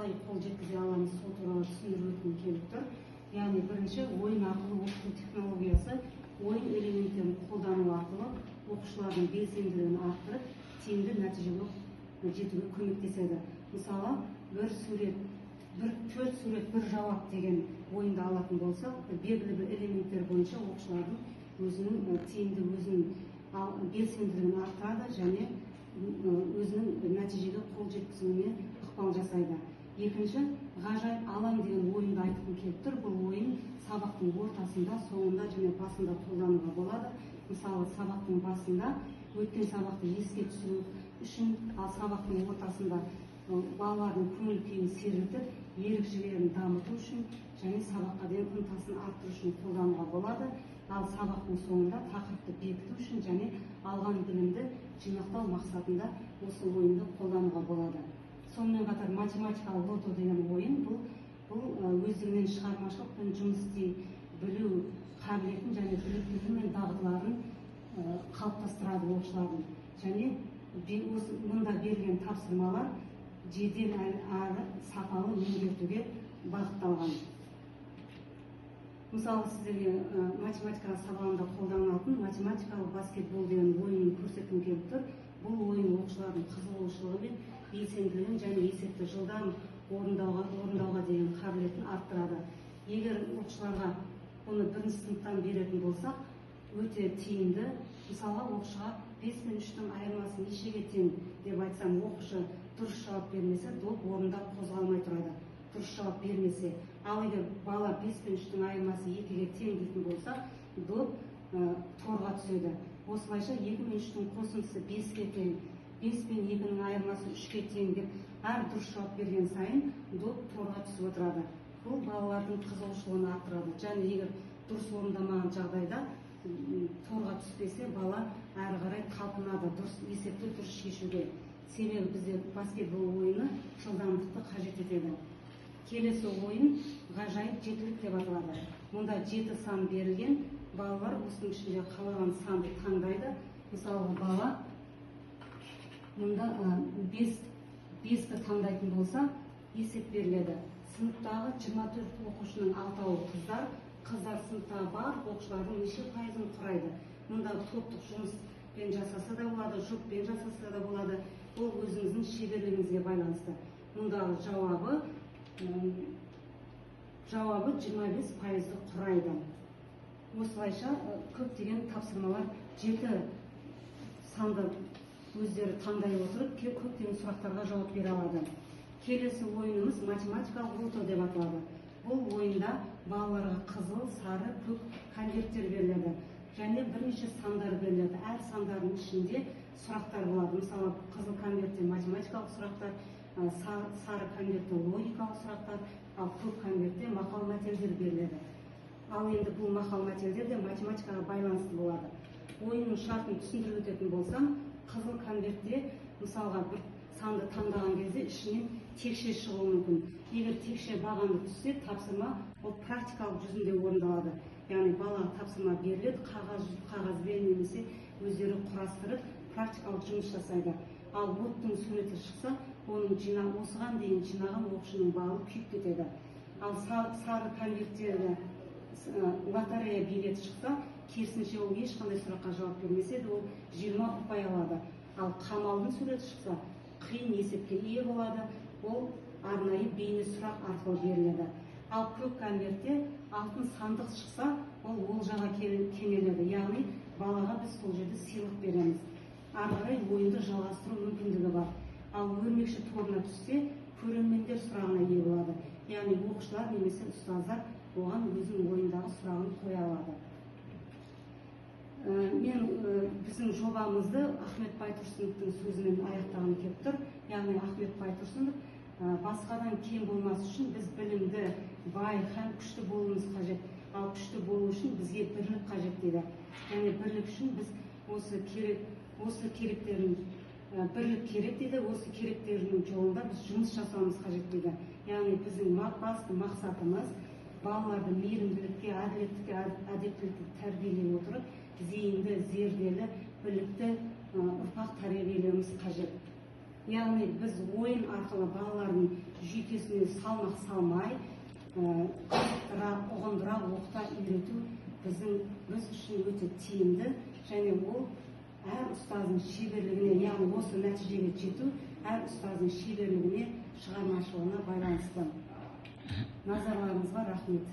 Қалай қол жеткізе аламыз, сол туралы түсіндіріп өткім келіп тұр. Яғни бірінші, ойын арқылы оқыту технологиясы ойын элементтерін қолдану арқылы оқушылардың белсенділігін арттырып, тиімді нәтижеге жетуге көмектеседі. Мысалы, бір сурет бір, төрт сурет, бір жауап деген ойынды алатын болсақ, белгілі бір элементтер бойынша оқушылардың өзінің тиімді, өзінің белсенділігін арттырады және өзінің нәтижеге қол жеткізуіне ықпал жасайды. Екінші, ғажайып алаң деген ойынды айтқым келіп тұр. Бұл ойын сабақтың ортасында, соңында және басында қолдануға болады. Мысалы, сабақтың басында өткен сабақты еске түсіру үшін, ал сабақтың ортасында балалардың көңіл күйін сергітіп, ерік жігерін дамыту үшін және сабаққа деген ынтасын арттыру үшін қолдануға болады. Ал сабақтың соңында тақырыпты бекіту үшін және алған білімді жинақтау мақсатында осы ойынды қолдануға болады. Сонымен қатар математикалық лото деген ойын бұл өздігінен шығармашылықпен жұмыс істей білу қабілетін және біліктілігі мен дағдыларын қалыптастырады оқушылардың. Және осы мұнда берілген тапсырмалар жедел әрі сапалы меңгертуге бағытталған. Мысалы, сіздерге математика сабағында қолданылатын математикалық баскетбол деген ойынын көрсеткім келіп тұр. Бұл ойын оқушылардың қызығушылығы мен белсенділігін және есепті жылдам орындауға деген қабілетін арттырады. Егер оқушыларға бұны бірінші сыныптан беретін болсақ, өте тиімді. Мысалға, оқушыға 5 пен 3-тің айырмасы нешеге тең деп айтсам, оқушы дұрыс жауап бермесе, доп орнында қозғалмай тұрады, дұрыс жауап бермесе. Ал егер бала 5 пен 3-тің айырмасы 2-ге тең дейтін болса, доп торға түседі. Осылайша 2 мен 3-тің қосындысы 5-ке тең, 5 пен 2-нің айырмасы 3-ке тең деп, әр дұрыс жауап берген сайын доп торға түсіп отырады. Бұл балалардың қызығушылығын арттырады. Және егер дұрыс орындамаған жағдайда торға түспесе, бала әрі қарай талпынады дұрыс есепті дұрыс шешуге, себебі бізде баскетбол ойыны жылдамдықты қажет етеді. Келесі ойын ғажайып жетілік деп аталады. Мұнда жеті сан берілген, балалар осының ішінде қалаған санды таңдайды. Мысалға, бала мұнда бесті таңдайтын болса, есеп беріледі: сыныптағы 24 оқушының алтауы қыздар, қыздар сыныптағы барлық оқушылардың неше пайызын құрайды? Мұнда топтық жұмыспен жасаса да болады, жұппен жасаса да болады, ол өзіңіздің шеберлігіңізге байланысты. Мұндағы жауабы 25%-ды құрайды. Осылайша көптеген тапсырмалар, жеті санды өздері таңдай отырып, көптеген сұрақтарға жауап бере алады. Келесі ойынымыз математикалық лото деп аталады. Бұл ойында балаларға қызыл, сары, көк конверттер беріледі және бірнеше сандар беріледі. Әр сандардың ішінде сұрақтар болады. Мысалы, қызыл конвертте математикалық сұрақтар, сары конвертте логикалық сұрақтар, ал көк конвертте мақал мәтелдер беріледі. Ал енді бұл мақал мәтелдер де математикаға байланысты болады. Ойынның шартын түсіндіріп өтетін болсам, қызыл конвертте, мысалға, бір санды таңдаған кезде ішінен текше шығуы мүмкін. Егер текше бағаны түссе, тапсырма ол практикалық жүзінде орындалады, яғни балаға тапсырма беріледі, қағазбен немесе өздері құрастырып, практикалық жұмыс жасайды. Ал оттың суреті шықса, оның осыған дейін жинаған оқушының балы күйіп кетеді. Ал сары конверттегі лотерея билеті шықса, керісінше, ол ешқандай сұраққа жауап бермесе де, ол 20 ұпай алады. Ал қамалдың суреті шықса, қиын есепке ие болады, ол арнайы бейне сұрақ арқылы беріледі. Ал көк конвертте алтын сандық шықса, ол олжаға кенеледі, яғни балаға біз сол жерде сыйлық береміз, ары қарай ойынды жалғастыру мүмкіндігі бар. Ал өрмекші торына түссе, көрермендер сұрағына ие болады, яғни оқушылар немесе ұстаздар оған өзінің ойындағы сұрағын қоя алады. Мен біздің жобамызды Ахмет Байтұрсыновтың сөзімен аяқтағым келіп тұр. Яғни Ахмет Байтұрсынов: «Басқадан кем болмас үшін біз білімді, бай һәм күшті болуымыз қажет, ал күшті болу үшін бізге бірлік қажет», – дейді. Және бірлік үшін біз осы керек, осы керектерін, бірлік керек дейді, осы керектерінің жолында біз жұмыс жасауымыз қажет дейді. Яғни біздің басты мақсатымыз – балаларды мейірімділікке, әділеттікке, әдептілікке тәрбиелей отырып, зейінді, зерделі, білікті ұрпақ тәрбиелеуіміз қажет. Яғни біз ойын арқылы балалардың жүйкесіне салмақ салмай, қызықтыра, ұғындыра, оқыта үйрету біз үшін өте тиімді, және ол әр ұстаздың шеберлігіне, яғни осы нәтижеге жету әр ұстаздың шеберлігіне, шығармашылығына байланысты. Назарларыңызға рахмет.